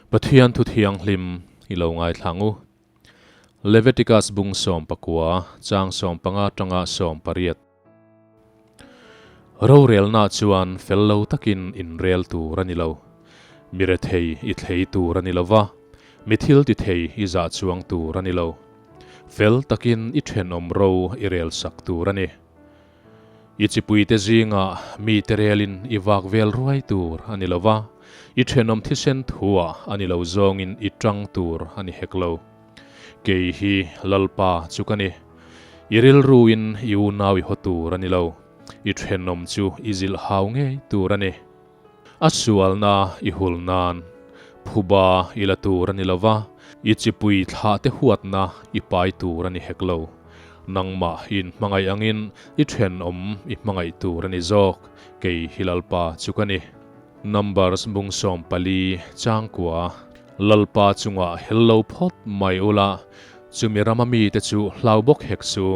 Pathian thu thianghlim i lo ngaithla ang u. Leviticus bung 19, chang 15 atanga 18. Rorelna chuan fel lo takin inrel tur a ni lo. Mi rethei i thlei tur a ni lo va, mi thil ti thei i zah chuang tur a ni lo. Fel takin i thenawm ro i rel sak tur a ni. I chipuite zingah mite relin i vak vel ruai tur a ni lo va, i thenawm thisen thuah a ni lo zawngin i tang tur a ni hek lo. Kei hi Lalpa chu ka ni. I rilruin i unau i haw tur a ni lo, i thenawm chu i zilh hau ngei tur a ni. A sualna i hul nan phuba i la tur a ni lo va, i chipui thlahte huatna i pai tur a ni hek lo. Nangmah i inhmangaih angin i thenawm i hmangaih tur a ni zawk, kei hi Lalpa chu ka ni. Numbers bung 14 changkua Lalpa chungah hel lo phawt mai ula, chumi rama mite chu hlau bawk hek su,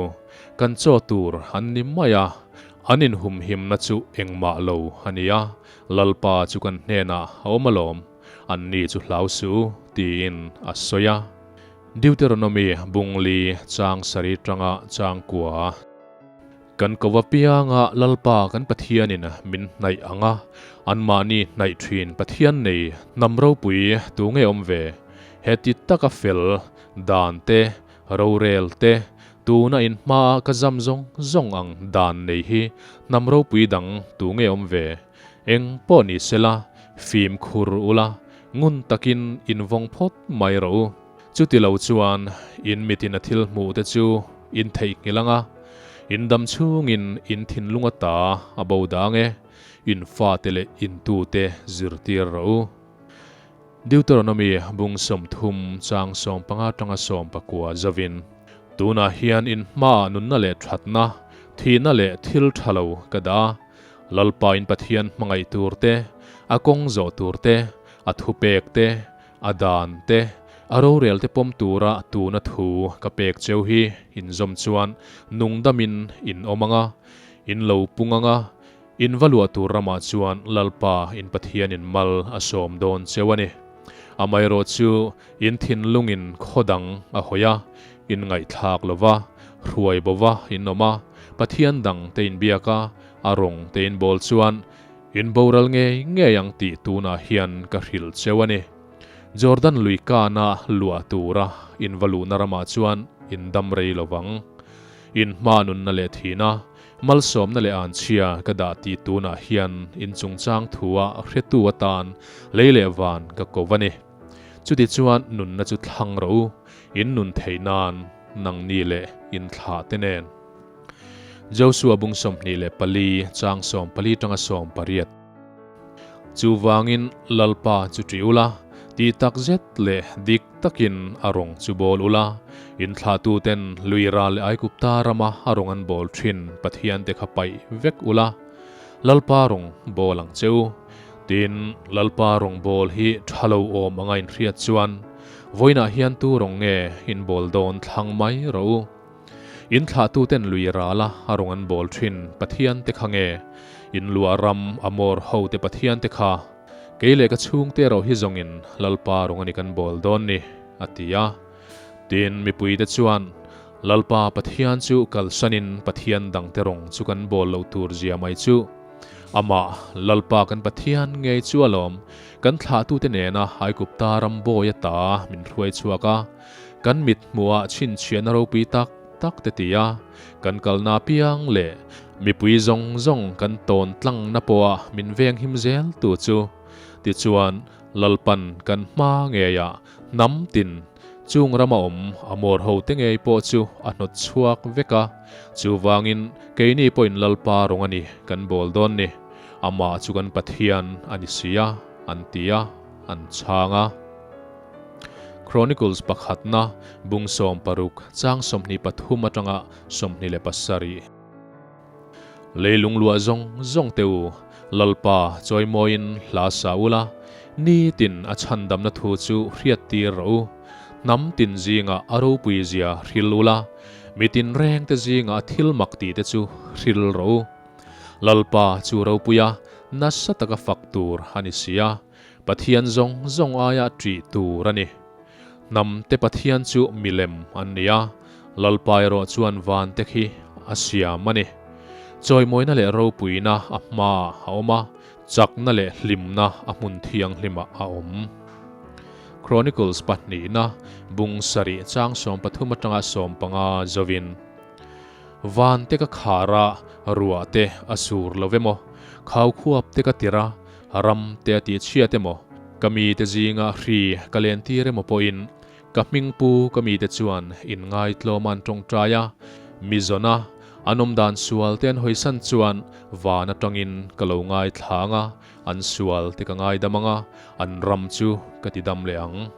kan chaw tur an ni mai a, An inhumhimna chu engmah lo a ni a, Lalpa chu kan hnenah a awm alawm, anni chu hlau su, tiin a sawi a. Deuteronomy bungli chang sarih tanga chang kua. Kan ko apianga Lalpa kan Pathianin min hnaih ang a, anmahni hnaih thin Pathian nei hnam ropui tu nge awm ve? Heti taka fel dan te, rorel te, Tuna in hmaa ka zam zawng zawng ang dan nei hi hnam ropui dang tu nge awm ve? Eng pawh ni sela, fimkhur ula, ngun takin in vawng phawt mai rawh u. Chuti lo chuan in mitin a thil hmuh te chu in theihnghilh ang a, in dam chhungin in thinlung ata a bo dang e, in fate leh in tute zirtir rawh u. Deuteronomy bung 30 chang 15 atanga 19 zovin, Tunah hian in hmaah nunna leh thatna, thihna leh thil tha lo ka dah a, Lalpa in Pathian hmangaih tur te, a kawng zawh tur te, a thupek te, a dan te, a rorel te pawm tura tuna thu ka pek cheu hi in zawm chuan nungdamin in awm ang a, in lo pung ang a, In va luah tur ramah chuan Lalpa in Pathianin mal a sawm dawn cheu a ni. Amaherawh chu in thinlungin khaw dang a hawi a, in ngaihthlak lo va, hruai bo va in awm a, Pathian dang te in biak a, a rawng te in bawl chuan in boral ngei ngei ang tih tunah hian ka hrilh cheu a ni. Jordan lui kana luah tura in va luhna ramah chuan in dam rei lo vang. In hma nunna leh thihna, Malsawmna leh anchhia ka dah tih tunah hian in chungchang thua hretu atan lei leh van ka ko va ni. Chuti chuan nunna chu thlang rawh u, in nun theih nan nangni leh in thlah te nen. Joshua bung 24 chang 14 tanga 18. Chuvangin Lalpa chu ṭih ula, tih tak zet leh dik takin a rawng chu bawl ula, inthlahtuten lui ral leh Aigupta rama a rawng an bawl ṭhin Pathiante kha paih vek ula, Lalpa rawng bawl ang che u. Tin, Lalpa rawng bawl hi ṭha lo awm anga inhriat chuan, vawiinah hian tu rawng nge in bawl dawn thlang mai rawh u. Inthlahtuten lui rala a rawng an bawl thin Pathiante kha nge? In luah ram Amor hote Pathiante kha? Kei leh ka chhungte erawh hi zawngin Lalpa rawng a ni kan bawl dawn ni, a ti a. Tin, mipuite chuan, Lalpa Pathian chu kalsanin Pathian dangte rawng chu kan bawl loh tur zia mai chu. Amah, Lalpa kan Pathian ngei chu alawm, kan thlahtute nena Aigupta ram bawi ata min hruai chhuak a, Kan mit hmuhah chhinchhiahna ropui tak tak te ti a, kan kalna piang leh mipui zawng zawng kan tawn tlangna pawha min veng him zel tu chu. Tichuan, Lalpan kan hma ngeiah hnam tin chung rama awm Amor ho te ngei pawh chu a hnawt chhuak vek a, chuvangin keini pawhin Lalpa rawng a ni kan bawl dawn ni, amah chu kan Pathian a ni si a, an ti a, an chhang a. Chronicles pakhatna bung 60 chang 23 atanga 27. Leilung luah zawng zawng te u, Lalpa chawimawiin hla sa ula, nitin a chhandamna thu chu hriattir rawh u. Hnam tin zingah a ropui zia hril ula, mi tinreng te zingah a thil mak tih te chu hril rawh u. Lalpa chu ropuia nasa taka fak tur a ni si a. Pathian zawng zawng aia ṭih tur a ni. Hnamte Pathian chu milem an ni a, Lalpa erawh chuan vante khi a siam a ni. Chawimawina leh ropuina a hmaah a awm a, chakna leh hlimna a hmun thianghlimah a awm. Chronicles pahnihna bung sarih chang 13 atanga 15 zovin, Vante ka khar a, ruah te a sur lo emaw, khaukhuap te ka tir a, ram te a tihchhiat emaw, ka mite zinga hri ka lentir emaw pawhin ka hmingpu ka mite chuan inngaitlawm an tawngtai a, mi zawna an awmdan sual te an hawisan chuan van atangin ka lo ngaithla ang a, an sual te ka ngaidam ang a, an ram chu ka tidam leh ang.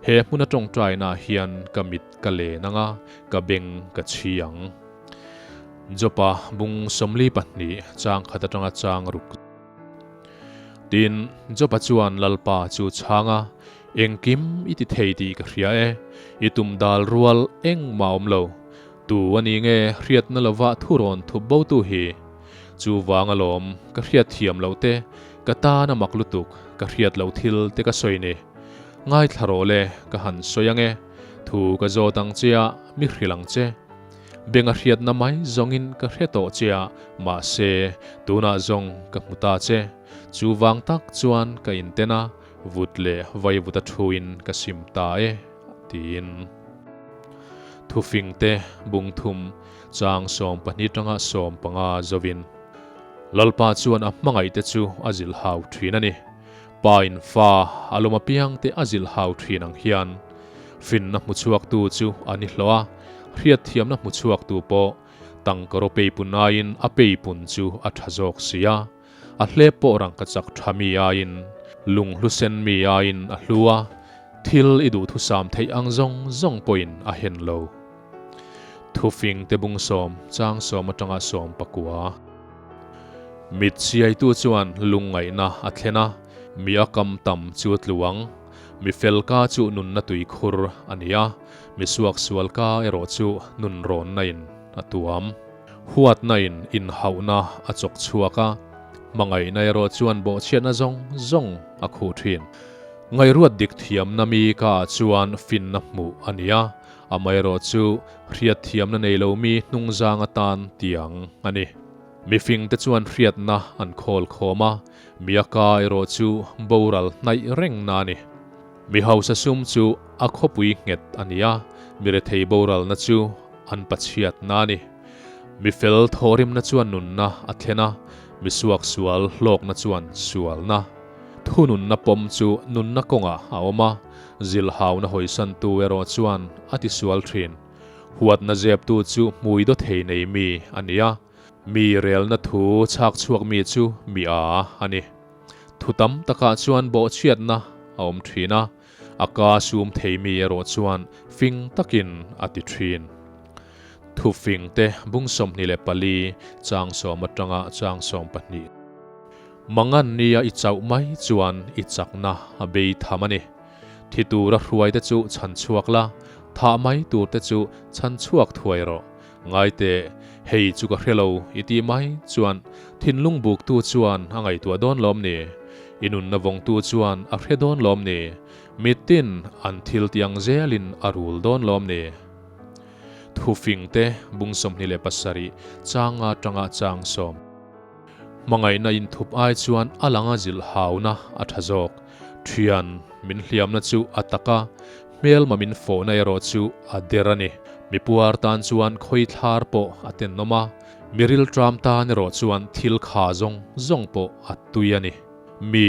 He hmuna tawngtainaah hian ka mit ka len ang a, ka beng ka chhi ang. Jopa bung 42 chang khat atanga chang ruk. Tin, Joba chuan Lalpa chu chhang a, Engkim i ti thei tih ka hria e, i tum dal rual engmah awm lo. Tu a ni nge hriatna lova thurawn thup botu hi? Chuvang alawm, ka hriat thiam loh te, ka tan a mak lutuk, ka hriat loh thil te ka sawi ni. Ngaithla rawh le, ka han sawi ang e, thu ka zawt ang che a, mi hrilh ang che. Beng a hriatna mai zawngin ka hre tawh che a, mahse, tunah zawng ka hmu ta che. Chu vang tak chuan ka inten a, vut leh vaivut a thuin ka sim ta e, tiin. Thufingte bungthum chang 12 tanga 15 zovin Lalpa chuan a hmangaihte chu a zilhau thin a ni. Pa in fa a lawm apiangte a zilhau thin ang hian finna hmuchhuaktu chu a ni hlawh a, hriatthiamna hmuchhuaktu pawh tangkaraw peipun aiin a peipun chu a tha zawk si a, a hlep pawh rangkachak tha mi aiin lunghlu sen mi aiin a hlu a, thil i duhthusam theih ang zawng zawng pawhin a hen lo. Thufing te bung sawm chang sawm atanga 19. Mit siaitu chuan lungngaihna a thlen a, mi a kam tam chu a tlu ang. Mi fel ka chu nunna tuikhur a ni a, mi suaksual ka erawh chu nunrawnna in a tuam. Huatna in inhauhna a chawk chhuak a, hmangaihna erawh chuan bawhchhiatna zawng zawng a khuh thin. Ngaihruat dik thiamna mi ka ah chuan finna hmuh a ni a, Amaherawh chu hriatthiamna nei lo mi hnungzang atan tiang a ni. Mifingte chuan hriatna an khawl khawm a, mi a ka erawh chu boral hnaih reng na a ni. Mi hausa sum chu a khawpui nghet a ni a, mi rethei boralna chu an pachhiatna a ni. Mi fel thawhrimna chuan nunna a thlen a, mi suaksual hlawkna chuan sualna. Thununna pawm chu nunna kawngah a awm a, zilhauna hawisantu erawh chuan a tisual thin. Huatna zeptu chu hmui daw thei nei mi a ni a, mi relna thu chhak chhuak mi chu mi a a ni. Thu tam takah chuan bawhchhiatna a awm thin a, a ka sum thei mi erawh chuan fing takin a ti thin. Thu fingte bung 24 chang sawm atanga chang 12. Mangan nia i chauh mai chuan i chakna a bei tham a ni. Thi tura hruaite chu chhan chhuak la, thah mai turte chu chhan chhuak thuai rawh. Ngai teh, hei chu ka hre lo i tih mai chuan thinlung buktu chuan a ngaihtuah dawn lawm ni? I nunna vawngtu chuan a hre dawn lawm ni? Mitin an thil tiang zelin a rul dawn lawm ni? Thufingte bung 27 changa tanga chang sawm. Hmangaihna inthup ai chuan a langa zilh hauna a tha zawk. Thian min hliamna chu a tak a, hmelma min fawhna erawh chu a der a ni. Mipuar tan chuan khawi thlar pawh a tenawm a, mi rilṭam tan erawh chuan thil kha zawng zawng pawh a tui a ni. Mi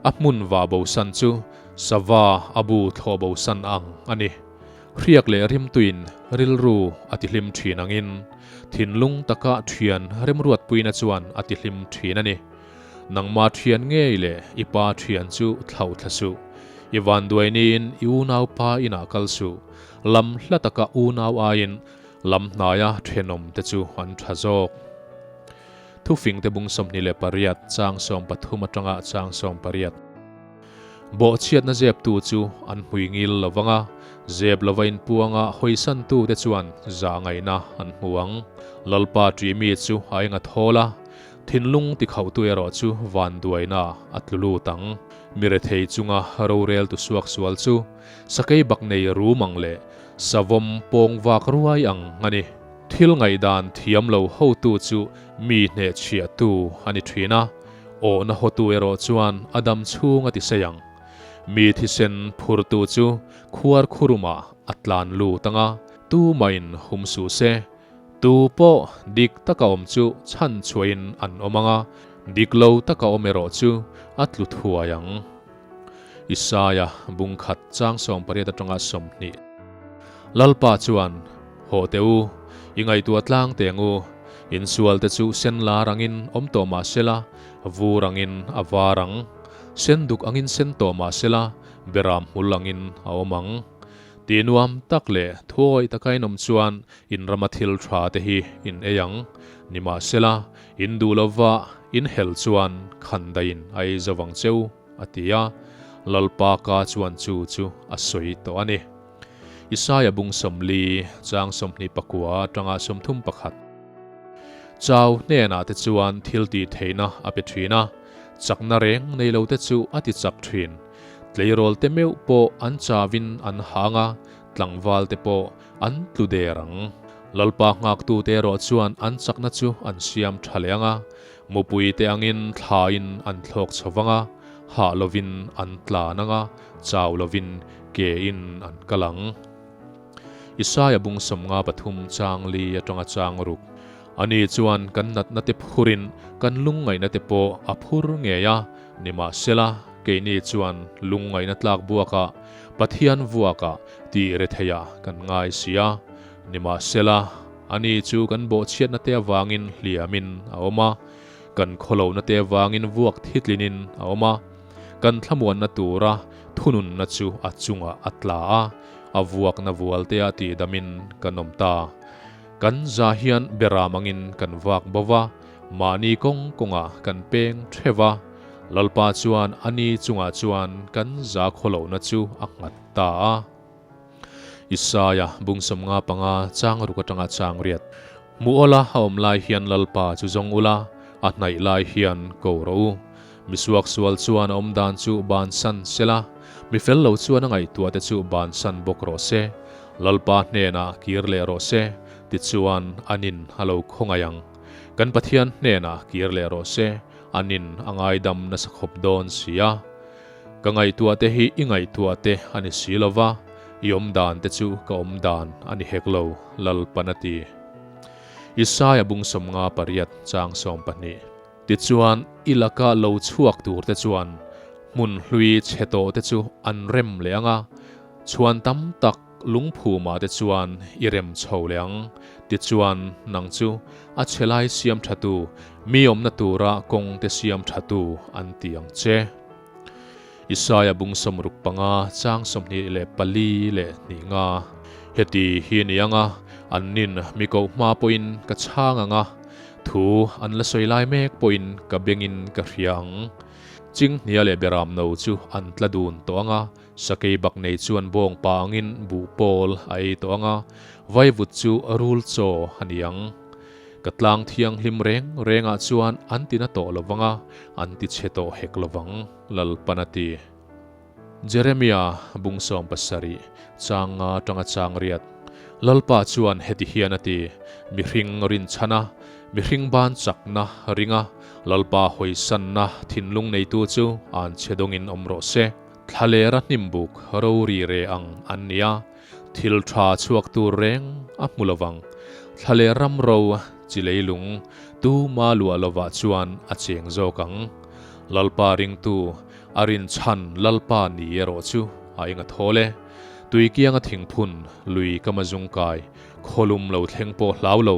a hmun vah bosan chu sava a bu thlawh bosan ang a ni. Hriak leh rimtuin rilru a tihlim thin angin, thinlung taka thian remruatpuina chuan a tihlim thin a ni. Nangma thian ngei leh i pa thian chu thlauh thla suh. I vanduai niin i unaupa inah kal suh. Lam hla taka unau aiin lam hnaia thenawm te chu an tha zawk. Thufingte bung 28 chang 13 atanga chang 18. Bawhchhiatna zeptu chu an hmui ngil lo vang a, zep lova inpuanga hawisantute chuan zah ngaihna an hmu ang. Lalpa ṭih mi chu a eng a thawl a, thinlung tikhauhtu erawh chu vanduaina a tlu lut ang. Mi rethei chunga roreltu suaksual chu sakei bak nei rum ang leh savawm pawng vak ruai ang a ni. Thil ngaihdan thiam lo hotu chu mi hnehchhiahtu a ni thin a, awhna hotu erawh chuan a dam chhung a ti sei ang. Mi thisen phurtu chu khuar khurumah a tlan lut ang a, tumahin hum suh se. Tu pawh dik taka awm chu chhan chhuahin an awm ang a, dik lo taka awm erawh chu a tlu thuai ang. Isaia bungkhat chang 18 atanga 20. Lalpa chuan, Haw teh u, i ngaihtuah tlang teh ang u, insual te chu sen lar angin awm tawh mah sela, vur angin a var ang, sen duk angin sen tawh mah sela, beram hmul angin a awm ang. Tih nuam tak leh thuawih taka in awm chuan in rama thil tha te hi in ei ang. Nimahsela, in duh lova in hel chuan khan daihin a ei zo vang cheu, a ti a. Lalpa ka chuan chu chu a sawi tawh a ni. Isaia bung 40, chang 29 atanga 31. Chau hnenah te chuan thil tih theihna a pe thin a, chakna reng nei lo te chu a ti chak thin. Tleirawl te meuh pawh an chauin an hang a, tlangval te pawh an tlu der ang. Lalpa nghaktute erawh chuan an chakna chu an siam tha leh ang a, mupui te angin thlain an thlawk chho vang a, hah lovin an tlan ang a, chau lovin ke in an kal ang. Isaia bung 53 chang li atanga chang ruk. Ani chuan kan natna te phurin kan lungngaihna te pawh a phur ngei a, nimahsela keini chuan lungngaihna tlak buakah Pathian vuakah tih retheiah kan ngai si a. Nimahsela ani chu kan bawhchhiatna te avangin hliamin a awm a, kan khawlohna te avangin vuak thitlinin a awm a, kan thlamuanna tura thununna chu a chungah a tla a, a vuakna vualtea tihdamin kan awm ta. Kan za hian beram angin kan vak bo va, mahni kawng kawngah kan peng theuh va, Lalpa chuan a ni chungah chuan kan za khawlohna chu a nghat ta a. Isaia bung 55 chang ruk atanga chang riat. Hmuh awla a awm lai hian Lalpa chu zawng ula, a hnaih lai hian ko rawh u. Misuaksual chuan a awm dan chu bansan sela, mi fel lo chuan a ngaihtuah te chu bansan bawk rawh se. Lalpa hnenah kir leh rawh se, tichuan an in a lo khawngaih ang. Kan Pathian hnenah kir leh rawh se, an in a ngaidam nasa khawp dawn si a. Ka ngaihtuah te hi i ngaihtuah te a ni si lo va, i awm dan te chu ka awm dan a ni hek lo, Lalpan a ti. Isaia bung 58 chang 12. Tichuan, i laka lo chhuak tur te chuan hmun hlui chhe tawh te chu an rem leh ang a, chhuan tam tak lungphumah te chuan i rem chho leh ang. Tichuan, nang chu a chhe lai siam thatu, mi awmna tura kawng te siam thatu an ti ang che. Isaia bung 65 chang 24 leh hnih nga. Heti hi ni ang a, an nin mi koh hma pawhin ka chhang ang a, Thu an la sawi lai mek pawhin ka bengin ka hria ang. Chinghnia leh Beram no chu an tla dun tawh ang a, sakei bak nei chuan bawng pa angin buh pawl a ei tawh ang a, vaivut chu rul chaw a ni ang. Ka tlang thianghlim reng rengah chuan an ti na tawh lo vang a, an ti chhe tawh hek lo vang, Lalpan a ti. Jeremia bung 70 chang nga atanga chang riat. Lalpa chuan heti hian a ti, Mihring rinchhana, mihring ban chakna ringa, Lalpa hawisanna thinlung neitu chu an che dawngin awm rawh se. Thlalera hnimbuk rori re ang an ni a, thil tha chhuak tur reng a hmu lovang. Thlaler ram ro chi leilung tuma luah lovah chuan a cheng zawk ang. Lalpa ringtu A rinchhan Lalpa ni erawh chu a eng a thawl e. Tui kianga thingphun, lui ka ma zungkai, khawlum lo thleng pawh hlau lo,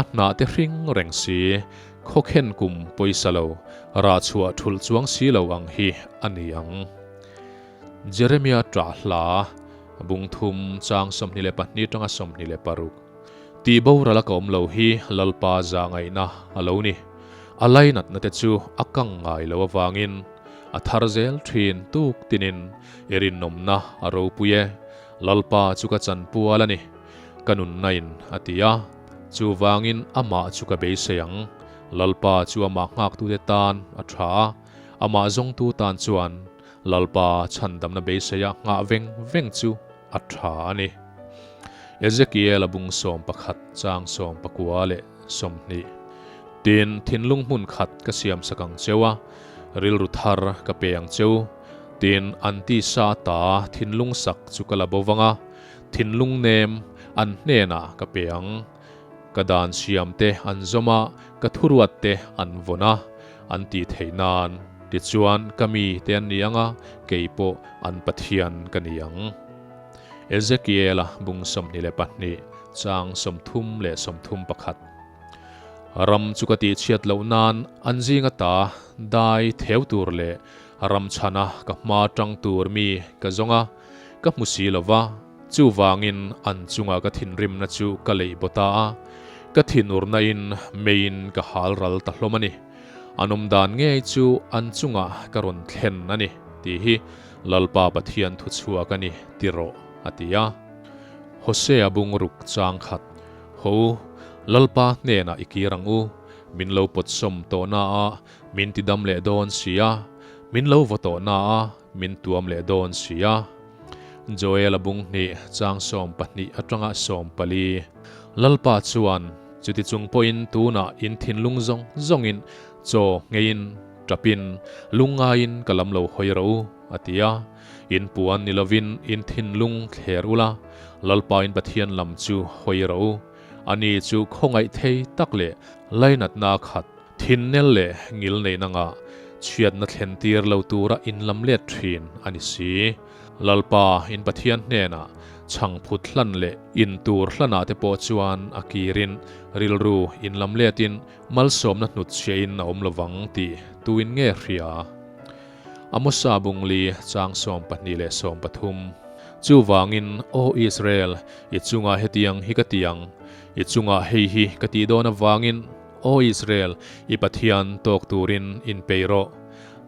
a hnah te hring reng si, khawkhen kum pawisa lo, rah chhuah thulh chuang si lo ang hi a ni ang. Jeremia ṭah hla, bung thum chang 22 ṭanga 26. Tih boral a ka awm lo hi Lalpa zah ngaihna a lo ni. A lainatna te chu a kang ngai lo avangin a thar zel thin tuk tinin i rinawmna a ropui e. Lalpa chu ka chanpual a ni, ka nunna in a ti a. Chuvangin amah chu ka beisei ang. Lalpa chu amah nghaktute tan a tha a, amah zawngtu tan chuan. Lalpa chhandamna beiseia nghah veng veng chu a tha a ni. Ezekiel-a bung 11 chang 19 leh 20. Tin, thinlung hmun khat ka siamsak ang cheu a, rilru thar ka pe ang cheu. Tin, an tisa ata thinlung sak chu ka la bo vang a, thinlung nem an hnenah ka pe ang. Ka dan siamte an zawm a, ka thuruatte an vawn a, an tih theih nan. Tichuan, ka mite an ni ang a, kei pawh an Pathian ka ni ang. Ezekiela bung 22, chang 31. Ram chu ka tihchhiat loh nan an zinga ta dai theu tur leh ram chhana ka hma tang tur mi ka zawng a, ka hmu si lo va. Chuvangin an chunga ka thinrimna chu ka leih baw ta a, ka thinurna in meiin ka hal ral ta hlawm a ni. An awm dan ngei chu an chungah ka rawn thlen a ni tih hi Lalpa Pathian thuchhuak a ni ti rawh, a ti a. Hosea bung ruk chang khat, Ho, Lalpa hnenah i kir ang u, min lo pawtsawm tawh na a, min ti dam leh dawn si a, min lo vaw tawh na a, min tuam leh dawn si a. Joel a bung hnih chang 12 atanga 14. Lalpa chuan, Chuti chung pawhin tunah in thinlung zawng zawngin chaw ngheiin, tapin, lungngaiin ka lam lo hawi rawh u, a ti a. In puan ni lovin in thinlung thler ula, Lalpa in Pathian lam chu hawi rawh u. Ani chu khawngaih thei tak leh lainatna khat. Thinnel leh ngil neihna ngah chhiatna thlen tir lo tura inlam let thin a ni si. Lalpa in Pathian hnenah chhangphut hlan leh in tur hlanah te pawh chuan a kirin rilru inlam letin malsawmna hnutchhiahin a awm lovang tih tuin nge hria? Amosa bungli chang 12 leh 13. Chuvangin, Aw Israel, i chungah hetiang hi ka ti ang, i chungah hei hi ka tih dawn avangin, Aw Israel, i Pathian tawk turin inpei rawh.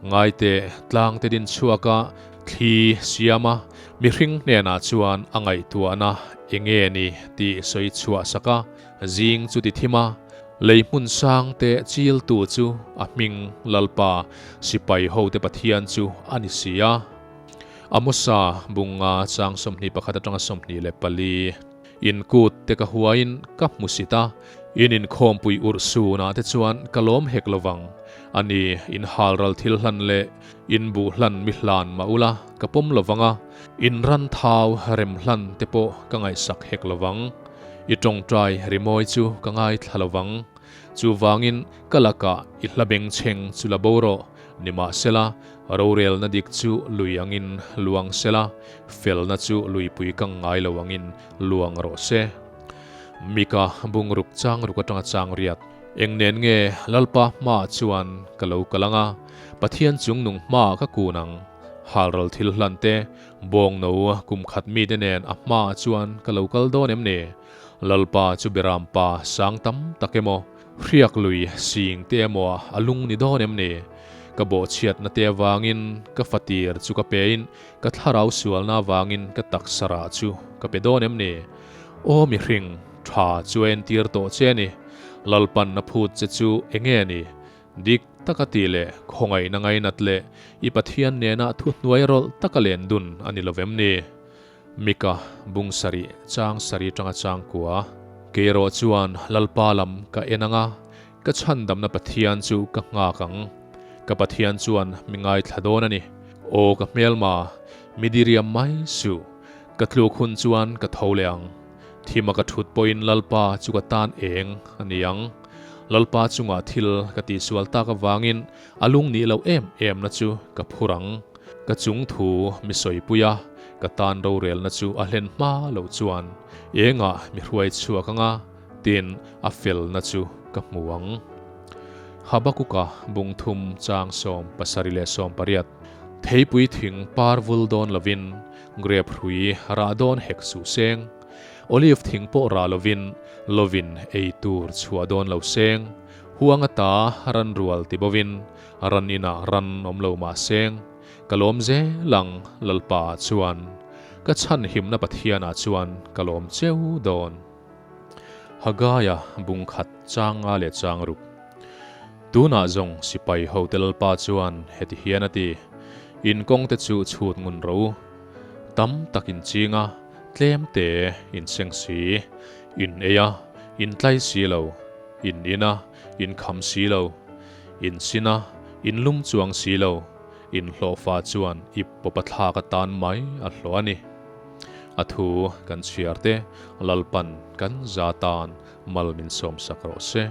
Ngaite tlangte din chhuak a, thli siam a, mihring hnenah chuan a ngaihtuahna enge ni tih sawi chhuah sak a, zing chu ti thim a, lei hmun sangte chiltu chu a hming Lalpa sipai hote Pathian chu a ni si a. Amosa bunga chang 21 atanga 24. In kut te ka huaiin ka hmu sit a, in inkhawmpui urh sunah te chuan ka lawm hek lo vang. A ni, in halral thil hlan leh in buh hlan mi hlan mah ula ka pawm lo vang a, in ran thau rem hlan te pawh ka ngaihsak hek lo vang. I tawngtai rimawi chu ka ngaithla lo vang. Chuvangin ka lakah i hla bengchheng chu la bo rawh. Nimahsela, rorelna dik chu lui angin luang sela, felna chu luipui kang ngai lo angin luang rawh se. Mika bungruk chang ruk atanga chang riat. Eng nen nge Lalpa hmaah chuan ka lo kal ang a, Pathian chungnung hmaah ka kun ang. Halral thil hlan te, bawngno kum khat mite nen a hmaah chuan ka lo kal dawn em ni? Lalpa chu berampa sang tam tak emaw, Hriak lui sing te emaw a lung ni dawn em ni? Ka bawhchhiatna te avangin ka fatir chu ka pein ka thlarau sualna avangin ka taksa rah chu ka pe dawn em ni? Aw mihring, tha chu a entir tawh che a ni. Lalpan a phut che chu enge a ni? Dik taka tih leh khawngaihna ngainat leh i Pathian nena thuhnuai rawlh taka len dun a ni lovem ni? Mika bung sarih chang sarih tanga chang kua. Kei erawh chuan Lalpa lam ka en ang a, ka chhandamna Pathian chu ka nghak ang. Ka Pathian chuan mi ngaithla dawn a ni. Aw ka hmelma, mi diriam mai suh. Ka tluk hun chuan ka tho leh ang. Thima ka thut pawhin Lalpa chu ka tan eng a ni ang. Lalpa chungah thil ka tihsual tak avangin a lung nih loh em emna chu ka phur ang. Ka chung thu mi sawipui a, ka tan rorelna chu a hlen hma loh chuan engah mi hruai chhuak anga tin a felna chu ka hmu ang. Habakuka bung thum chang 70 leh 80. Theipui thing par vul dawn lovin grep hrui rah dawn hek suh seng, olive thing pawh rah lovin lovin ei tur chhuah dawn lo seng, huang ata ran rual ti bovin Ran inah ran awm lo mah seng, ka lawm zel ang Lalpa ah chuan, ka chhanhimna Pathian ah chuan ka lawm cheu dawn. Hagaia bung khat chang nga leh chang ruk. Tunah zawng sipai hote Lalpa chuan heti hian a ti, In kawngte chu chhut ngun rawh u. Tam tak in ching a, tlem te in seng si. In ei a, in tlai si lo. In in a, in kham si lo. In sin a, in lum chuang si lo. In hlawhfa chuan ip pawp a thlak atan mai a hlawh a ni. A thu kan chhiar te Lalpan kan za tan mal min sawmsak rawh se.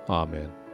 Amen.